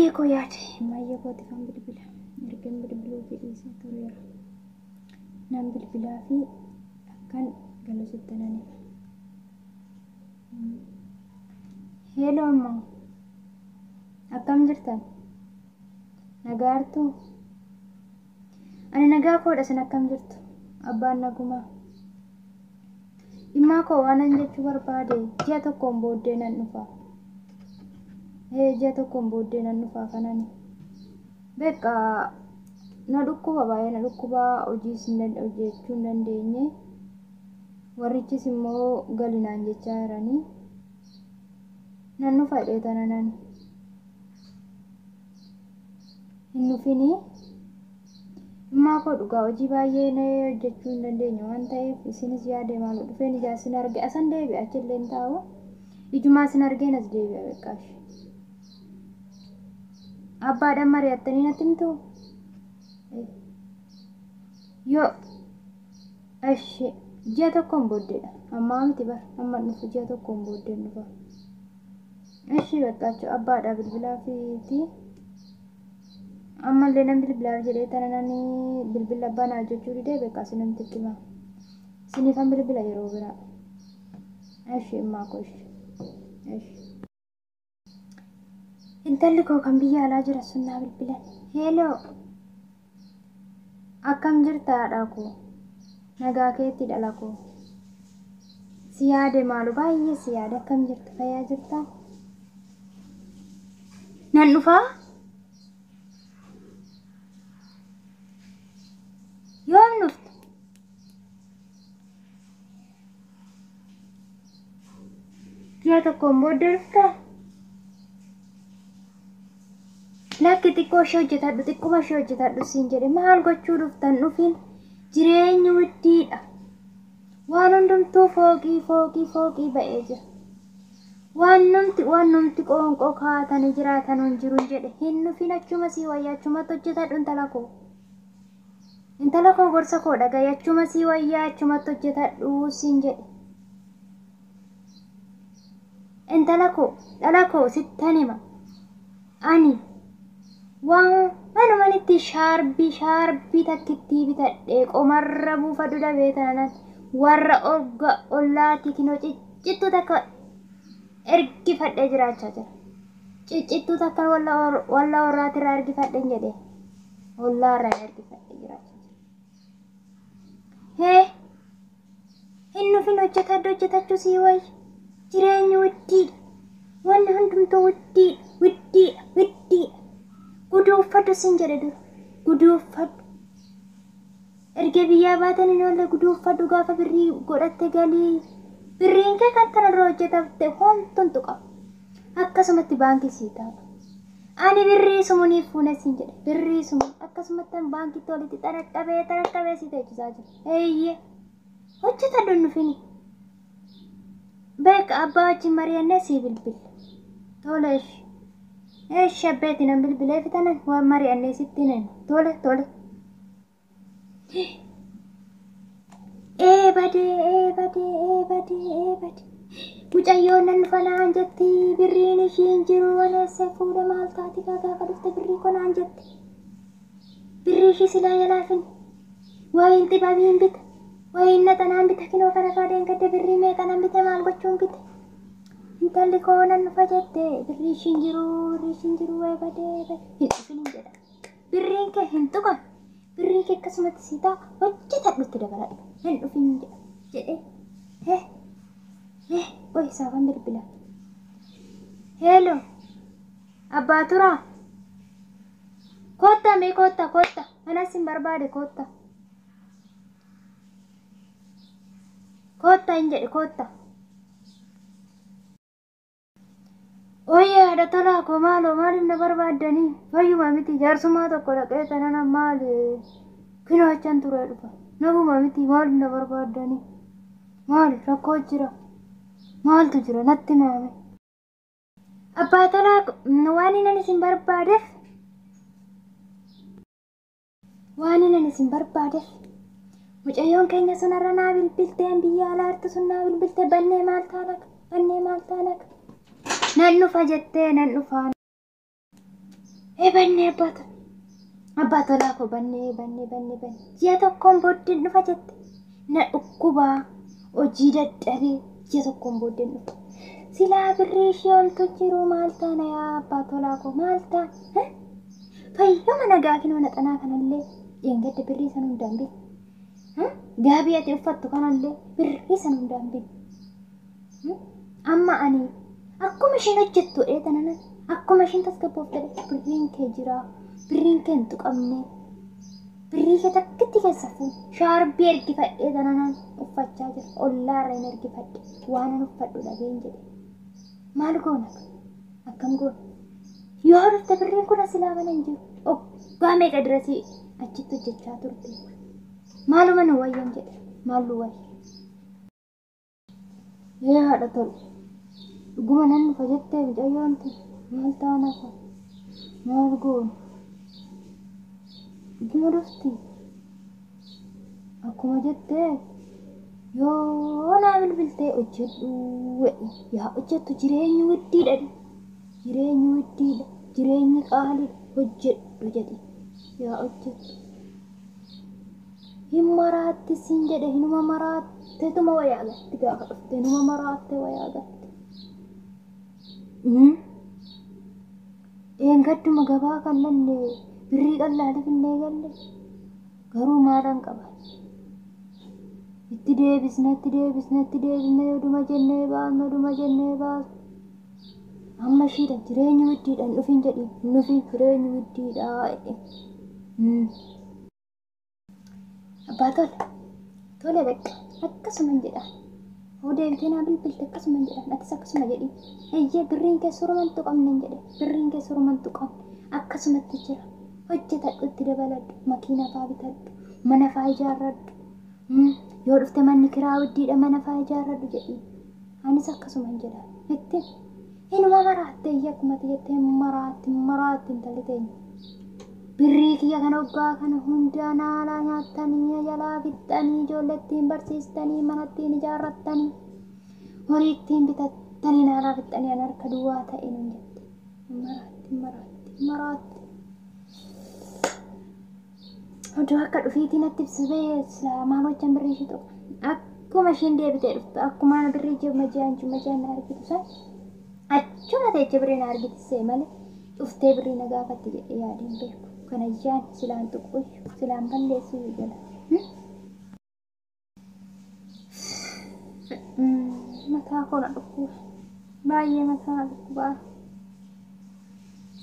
Immayyee koo yaade. Immayyee kooti kan bilbila. Ergan bilbiluu fi dhiisee tureera. Nan bilbilaa fi akkan galu sitti nan hima. Heeloo ammaa. Akkam jirtan? Nagaa jirtuu? Ani nagaa koodha isin akkam jirtu? Abbaan nagumaa. Dhimmaa koo waanan jechuu barbaade ji'a tokkoon booddee nan dhufa. Ee ji'a tokkoon booddee nan dhufa kanani. Beekaa na dhukkuba baay'ee na dhukkuba hojiis hojjechuu hin dandeenye. Warrichis immoo gali naan jechaa jiranii. Nan dhufa jedhee tananan. Hin dhufinii. Dhimmaa koo dhugaa hojii baay'ee na hojjechuu hin dandeenye waan ta'eef isinis yaade maaloo dhufeen ijaa isin arge asan deebi'a achillee hin taa'u. Ijumaa isin argeen as deebi'a beekaa. Abbaadhaan mari'attanii natti himtuu? Yoo eshi ji'a tokkoon booddeedha. Ammaa miti bara amma dhufu ji'a tokkoon booddeen dhufa. Eshi beekaa abbaadhaa bilbilaa fiiti. Ammallee nan bilbilaaf jedhee tana nani bilbila abbaa naa hojjechuu didee beekaa isinumti itti hima. Isiniifan bilbila yeroo biraa. Eshi immaa koo eshi. Eshi. Intalli koo kan biyya alaa jira sun naa bilbilan. Heeloo. Akkam jirta haadha koo? Nagaa keetti dhala koo. Si yaade maalu baay'ee si yaade akkam jirta fayyaa jirtaa? Nan dhufaa? Yoom dhufta? Ji'a tokkoon booddee dhuftaa? Lakki xiqqoo ishee hojjetadhu xiqquma ishee hojjetadhu siin jedhe maal gochuu dhuftan dhufin jireenyi widdiidha. Waan hundumtuu fooqii fooqii fooqii ba'ee jira. Waan numti qoonqoo kaa'atanii jiraatan hin jiru jedhe hin dhufin achuma sii wayya achumatti hojjetadhu intala koo. Intala koo gorsa koo dhaga'i achuma sii wayyaa achumatti hojjetadhu siin jedhe. Intala koo dhala koo sittan hima. Ani waan manumanitti shaarbii shaarbii takkittii bitadhee qomarra buufadhu dhabee taanaan warra orga ollaatii kinoo ciccittuu takka ergifadhee jiraachaa jira. Ciccittuu takka walla warraatirraa ergifadheen jedhee ollaarraa ergifadhee jiraachaa jira. Hee hin dhufin hojjetadhu hojjetachuu sii wayya. Jireenyi widdiidha. Wanni hundumtuu widdiidha widdiidha widdiidha. Guduuffadhu siin jedhe dura. Guduuffadhu. Erga biyyaa baatan hin oolle guduuffadhu gaafa birrii godhatte galii. Birriin kee kan kana dura hojjetamte homtuun tuqamu. Akkasumatti baankii sii ta'a. Ani birrii sumuuniif fuune siin jedhe. Birrii sumuun akkasumatti baankitti walitti xaraqqabee xaraqqabee sii teechisaa jira. Eeyyee. Hojjetadhu hin dhufini. Beeka abbaa wajjin mari'annee sii bilbila. Tole eshi. Eshi abbeeti nan bilbilee fitanan waan mari'annee sitti nan. Tole tole. Ee badee ee badee ee badee ee badee. Mucayyoon nan dhufa naan jetti birriin ishii hin jiru waneessee fuudha maal taati gaafa dhufte birrii koo naan jetti. Birrii ishii silaa jalaafin wayiin xibabiin bita wayiin naxanaan bita kinoo kana faadeen gadda birrii meeqa nan bite maal gochuun bite. Intalli koo nan dhufa jette birrii ishii hin jiru birrii ishii hin jiru wayi badee hin dhufin hin jedha. Birriin kee hin tuqan birriin kee akkasumatti sii ta'a hojjetadhutti dabaladhu hin dhufin jedhe hee hee qoy isaafan bilbila. Heeloo abbaa turaa kotta mee kotta kotta anas hin barbaade kotta kotta hin jedhe kotta. Ooyye haadha tolaa koo maaloo maaliif na barbaaddanii fayyuma miti jaarsummaa tokko dhaqee tanana maali kinoo achan turee dhufa naguma miti maaliif na barbaaddanii maali rakkoo jira maaltu jira natti maame. Abbaa tolaa waan inni isin barbaadeef waan inni isin barbaadeef mucayyoon keenya sun har'a naa bilbilteen biyya alaa jirtu sun naa bilbilte bannee maal taanaka bannee maal taanaka. Nan dhufa jettee nan dhufa. Ee bannee abbaa tolaa koo bannee bannee bannee bannee ji'a tokkoon booddeen dhufa jette. Na dhukkubaa hojii dadhabee ji'a tokkoon booddeen dhufa. Silaa birrii ishee oltu jiru maal taana yaa abbaa tolaa koo maal taana? Fayyuma nagaa kinoo naxanaa kanallee dheengadda birrii san hundaan bitte. Gaabii ati uffattu kanallee birrii san hundaan bitte. Amma ani akkuma isheen hojjettu eetanana akkuma isheen tasgabboofte birriin kee jira birriin kee hin tuqamne birrii kee takkitti keessa fuun shaarbii ergifadhee tananaan uffachaa jira ollaarra hin ergifadhe waan an uffadhu dhabeen jedhe maal goona akkam goona yoo dhufte birriin kun silaa mana hin jiru oggaa meeqa dirasii achitti hojjechaa turte maaluma nu wayyan jedhe maal nu wayya. Ee haadha tolu dhuguma nan dhufa jettee mucayyoon tun maal taana fa maal goona dhuguma dhufti akkuma jettee yoo naa bilbiltee hojjedhu yaa hojjettu jireenyi widdiidha jireenyi widdiidha jireenyi qaaliidha hojjedhu jedhi yaa hojjettu. Hin maraatti siin jedhe hinuma maraattetuma wayaa gatti gaafa dhufte hinuma maraatte wayaa gatti. Eengadduma gabaa kan lanne birrii qallaalii finnee galle garuu maalan qaba. Itti deebisne itti deebisne itti deebisne oduma jennee baasne oduma jennee baasne. Amma ishiidha jireenyi widdiidha hin dhufin jedhi hin dhufin jireenyi widdiidha jedhe. Abbaa tole tole beqa akkasuma jedhaan hoo deebitee naa bilbilte akkasuma jedhaan atis akkasuma jedhi eeyyee birriin kee suruman tuqamne hin jedhe birriin kee suruman tuqamne akkasumatti jira hojjetadhu itti dabaladhu makiina faa bitadhu mana faa ijaarradhu yoo dhufte manni kiraa widdiidha mana faa ijaarradhu jedhi anis akkasuma jedhaan itti inuma maraatte iyyee akkuma jettee maraatti maraatti intalli teenya. Birrii kiyya kana waggaa kana hundaa naalaa nyaattanii jalaa fixxanii ijoollee ittiin barsiistanii mana ittiin ijaarrattanii horii ittiin bitattanii naalaa fixxanii an harka duwwaa ta'e nun jette. Maraatti maraatti maraatti. Oduu akka dhufiitiin natti ibsitee silaa maal hojjan birrii ishee tuqa. Akkuma isheen deebitee dhuftu akkuma birrii jima ji'aan jima ji'aan na argitu san achuma teecha birrii na argitisee malee dhuftee birrii na gaafatti jedhee yaadeen beeku. Kana jaan silaan tuquyyu silaan balleessuyyuu jala. Mataa koo na dhukkuba. Baay'ee mataa na dhukkubaa.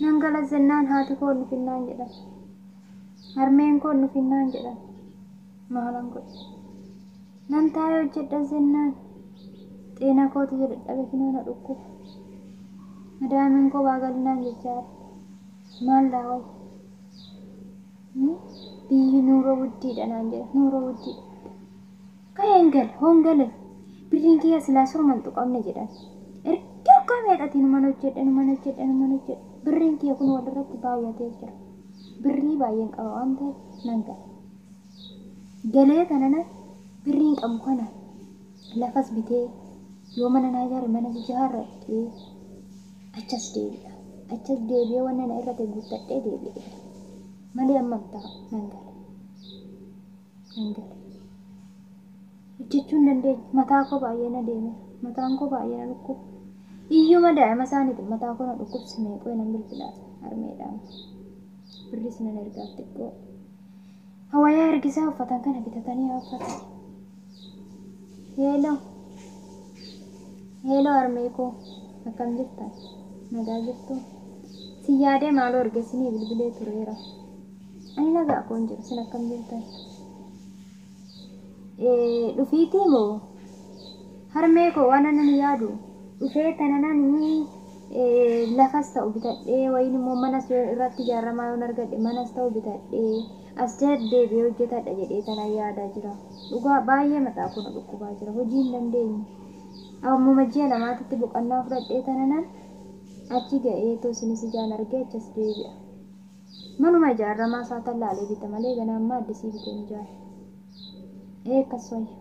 Nan gala jennaan haati koo nufinnaan jedhan. Harmeen koo nufinnaan jedhan. Maalan godhe. Nan taa'ee hojjedha jennaan. Xeena kootu jedhe dhabe kinoo na dhukkuba. Madaamiin koo baagalinaan jechaa maal laa wayi. Biyyi nuura wuddiidha naan jedha nuura wuddiidha. Ka'een gale hoon gale birriin kiyya silaa suruman tuqamne jedhan. Erga waggaa meeqatiin numan hojjedhe numan hojjedhe numan hojjedhe birriin kiyya kun walirratti baay'atee jira. Birrii baay'een qaba waan ta'eef nan gala. Galee kanana birriin qabu kana lafas bitee yoo mana naa ijaare mana ijaarradhee achas deebi'a. Achas deebi'ee wanna na irratti guuttadhee deebi'e. Malee ammam ta'a nan gala. Nan gala. Hojjechuu hin dandeenye. Mataa koo baay'ee na deemeera. Mataan koo baay'ee na dhukkuba. Iyyuma daa'ima isaaniitiin mataa koo na dhukkubsi meeqoo nan bilbilaa harmeedhaan. Birris nan ergaaf xiqqoo. Hawaayaa ergisaa uffatan kana bitatanii haa uffatan. Heeloo. Heeloo harmee koo akkam jirtan? Nagaa jirtuu? Si yaadee maaloo ergeessinii bilbilee tureera. Ani nagaa koo hin jiru sin akkam jirtan? Dhufiitii moo harmee koo waan anan yaadu dhufee tanananii lafas ta'u bitadhee wayin immoo manas irratti ijaaramaa yoon argadhe manas ta'u bitadhee as deebi'ee hojjetadha jedhee tanan yaadaa jira. Dhugaa baay'ee mataa koo na dhukkubaa jira. Hojii hin dandeenye. Ammuma ji'a lamaatitti boqonnaa fudhadhee tananan achi ga'ee tosinis ijaan argee achas deebi'a. Manuma ijaaramaa isaa tallaalee bita malee ganaa ammaa addisii bitee hin ijaare. Ee akkas wayya.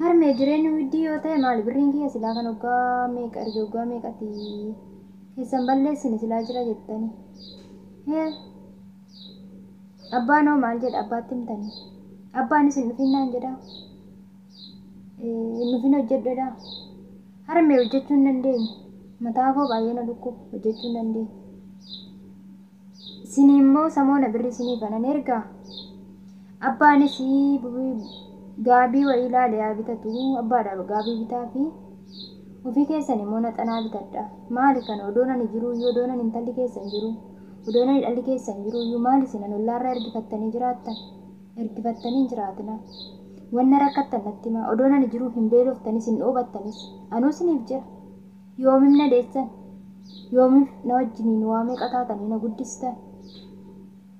Harmee jireenyi widdii yoo ta'e maali birriin kiyya silaa kan waggaa meeqa erge waggaa meeqati Keessan balleessine silaa jira jettanii. Hee abbaan hoo maal jedha abbaatti himtanii? Abbaanis hin dhufin naan jedhaa. Hin dhufin hojjedhedhaa. Harmee hojjechuu hin dandeenye. Mataa koo baay'ee na dhukkuba hojjechuu hin dandeenye. Isin immoo samoona birri isiniif anan ergaa. Abbaanis gaabii wayii ilaale haa bitatu. Abbaadhaaf gaabii bitaa fi ofii keessan immoo naxanaa bitadha. Maali kana odoon ani jiruu iyyuu odoon ani intalli keessan jiruu odoon ani dhalli keessan jiruu iyyuu maali isin an ollaarraa ergifattanii jiraattan? Ergifattanii hin jiraatina. Wanna rakkattan natti himaa. Odoon ani jiruu hin beeloftanis hin dhoobattanis. Anuu isiniif jira. Yoomif na deessan? Yoomif na wajjiniin waa meeqa taatanii na guddistan?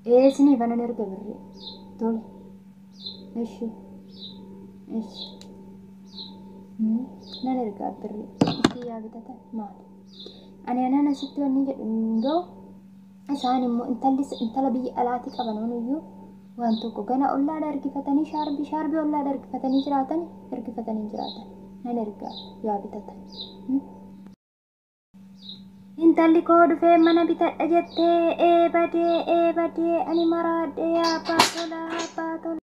Ee isiniif anan erga birrii. Tole. Eshi. Eshi. Nan ergaa birrii. Itti yaa bitatan maali? Ani anaan asitti wanni jedhu hin ga'u. Isaan immoo intalli intala biyya alaatii qaban iyyuu waan tokko gana ollaadha ergifatanii shaarbii shaarbii ollaadha ergifatanii jiraatan ergifatanii jiraatan. Nan ergaa yaa bitatan. Intalli koo dhufee mana bitadha jettee ee badee ee badee ani maraadhee abbaa tolaa abbaa tolaa.